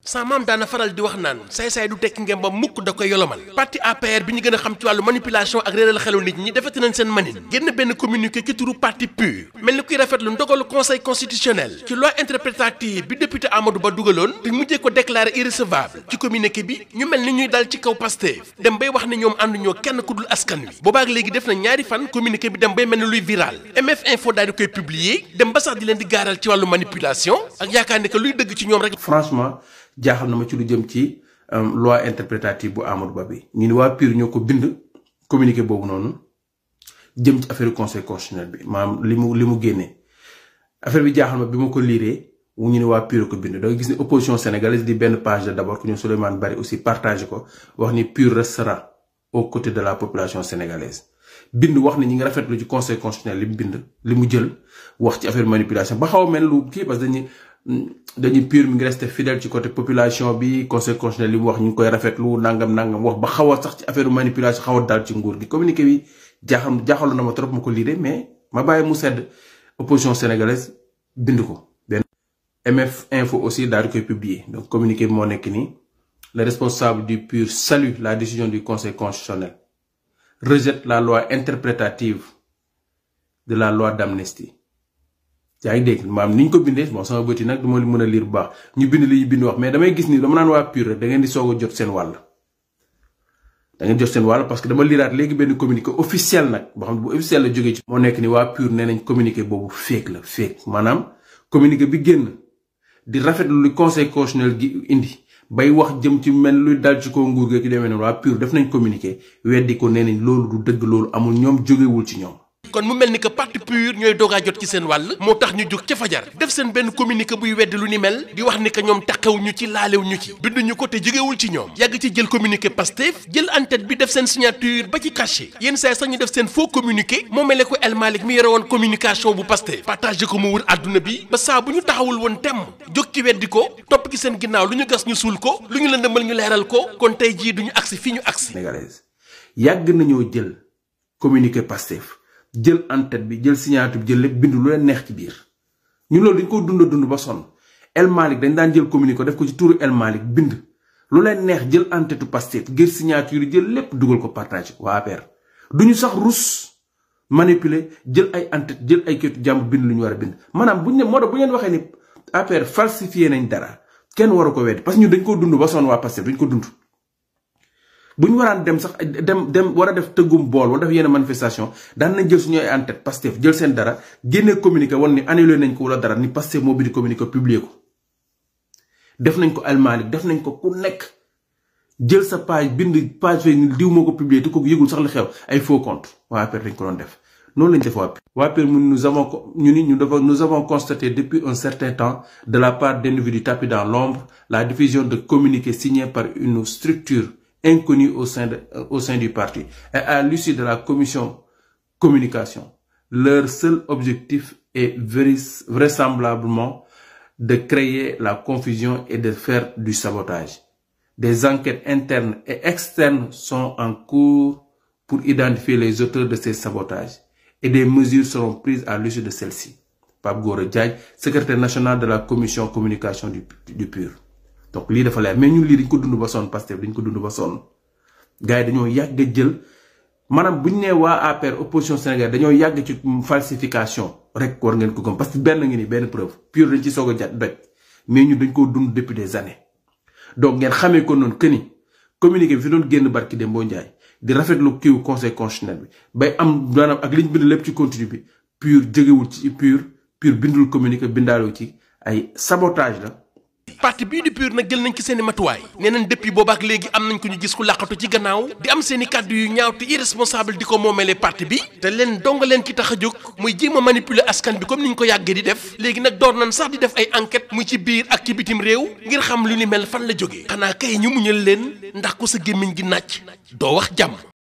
sa maam daana faral di wax naan saay-saay du tekki ngeen ba mukk da koy yolomal parti APR bi ñu gën a xam ci wàllu manipulation ak réeral xelu nit ñi defati nañ seen manin génn benn communiqué ci turu parti PUR mel ni kuy rafetlu ndogalu conseil constitutionnel ci loi interprétative bi député Amadou Ba dugaloon te mujjee ko déclaré irrecevable ci communiqué bi ñu mel ni ñuy dal ci kaw Pastef dem bay wax ne ñoom ànduñoo kenn ku dul askan wi boobaak léegi def na ñaari fan communiqué bi dem bay mel ni luy viral MF Info daal di koy publier dem ba sax di leen di gaaral ci wàllu manipulation ak yaakaar ne que luy dëgg ci ñoom rek. Franchement jaaxal na ma ci lu jëm ci loi interprétative bu Amadou Ba bi ñu ni waa PUR ñoo ko bind communiqué boobu noonu jëm ci affaire conseil constitutionnel bi maanaam li mu génnee affaire bi jaaxal ma bi ma ko liiree ñu ni waa PUR ko bind da nga gis ni opposition sénégalaise di benn page d'abord ku ñu Souleymane Bari aussi partagé ko wax ni PUR restera aux côtés de la population sénégalaise bind wax ni ñi ngi rafetlu ci conseil constitutionnel li mu bind li mu jël wax ci affaire manipulation ba xaw a mel lu kii parce que dañuy PUR mi ngi resté fidèle ci côté population bi conseil constitutionnel li mu wax ñu ngi koy rafetlu nangam wax ba xaw a sax ci affaire manipulation xaw a daal ci nguur gi communiqué bi jaaxaloon na ma trop ma ko lire mais ma bàyyi mu sedd opposition sénégalaise bind ko. benn MF Info aussi daal di koy publier donc communiqué bi moo nekk nii le responsable du PUR salue la décision du conseil constitutionnel rejette la loi interprétative de la loi d'amnistie. yaa ngi dégg maam ni ñu ko bindee bon sama bëti nag du ma mën a lire bu baax ñu bind li ñu bind wax mais damay gis ni dama naan waa PUR rek da ngeen di soog a jot seen wàll. da ngeen jot seen wàll parce que dama liraat léegi benn communiqué officiel nag boo xam ne bu officiel la jógee ci. moo nekk ni waa PUR nee nañ communiqué boobu fake la fake maanaam communiqué bi génn di rafetlu lu conseil constitutionnel gi indi bay wax jëm ci mel luy dal ci kaw nguur gi ki demee noonu waa PUR def nañ communiqué weddi ko nee nañ loolu du dëgg loolu amul ñoom jógewul ci ñoom. kon mu mel ni que parti PUR ñooy doogaa jot ci seen wàll moo tax ñu jóg ca fajar def seen benn communiqué buy weddi lu ni mel di wax ni que ñoom taxawuñu ci laalewuñu ci binduñu ko te jógewul ci ñoom yàgg ci jël communiqué Pastef jël en tête bi def seen signature ba ci cachet yenn saa sax ñu def seen faux communiqué moo mel ne ko El Malick mi yore woon communication bu Pastef partagé ko mu wër àdduna bi ba saa bu ñu taxawul woon temm jóg ci weddi ko topp ci seen ginnaaw lu ñu gas ñu suul ko lu ñu lëndëmal ñu leeral ko kon tey jii duñu agsi fii ñu agsi. Sénégalaise yàgg nañoo jël communiqué Pastef jël en tête bi jël signature bi jël lépp bind lu leen neex ci biir ñun loolu dañ ko dund ba sonn El Malick dañ daan jël communiqué def ko ci turu El Malick bind lu leen neex jël en tête Pastef jël signature yi jël lépp dugal ko partage waa APR duñu sax rus manipuler jël ay en tête jël ay kétu jàmm bind lu ñu war a bind maanaam buñ ne moo tax bu ngeen waxee ni APR falsifié nañ dara kenn waru ko weddi parce que ñun dañ ko dund ba sonn waa Pastef dañ ko dund bu ñu waraan dem sax dem war a def tëggum bool wala def yenn manifestation daan nañ jël suñu ay en tête Pastef jël seen dara génne communiqué wala ni annulé nañ ko wala dara ni Pastef moo bind communiqué publier ko def nañ ko El Malick def nañ ko ku nekk jël sa page bind page fay ni diw moo ko publier te ko yëgul sax li xew ay faux compte waa APR dañ ko doon def noonu lañ def waa APR nous avons constaté depuis un certain temps de la part d'individus tapis dans l'ombre la diffusion de communiqués signés par une structure inconnus au sein du parti. Et à l'issue de la commission communication, leur seul objectif est vraisemblablement de créer la confusion et de faire du sabotage. Des enquêtes internes et externes sont en cours pour identifier les auteurs de ces sabotages et des mesures seront prises à l'issue de celles-ci. Pape Gora Diagne, secrétaire national de la commission communication du PUR. donc lii dafa leer mais ñun lii dañ ko dund ba sonn Pastef dañ ko dund ba sonn gars yi dañoo yàgg a jël maanaam bu ñu nee waa APR opposition Sénégal dañoo yàgg ci falsification rek war ngeen ko gëm parce que benn ngi ni benn preuve PUR dañ ci soog a doj mais ñun dañ koo dund depuis des années donc ngeen xamee ko noonu que ni communiqué bi fi doon génn barki Dembo Ndiaye di rafetlu kiiw conseil constitutionnel bi bay am maanaam ak liñ bind lépp ci contenu bi PUR jógewul ci PUR bindul communiqué bindaaloo ci ay sabotage la. parti bii di PUR nag jël nañ ci seen i matuwaay nee nañ depuis boobaak léegi am nañ ko ñu gis ku làqatu ci gannaaw di am seen i kàddu yu ñaaw te irresponsable di ko moomelee parti bi te leen donga leen ci tax a jóg muy jéem a manipuler askan bi comme ni ñu ko yàggee di def léegi nag door nañ sax di def ay enquête muy ci biir ak ci bitim réew ngir xam lu ni mel fan la jógee xanaa kay ñu muñal leen ndax ku sa gémmiñ gi nàcc doo wax jàmm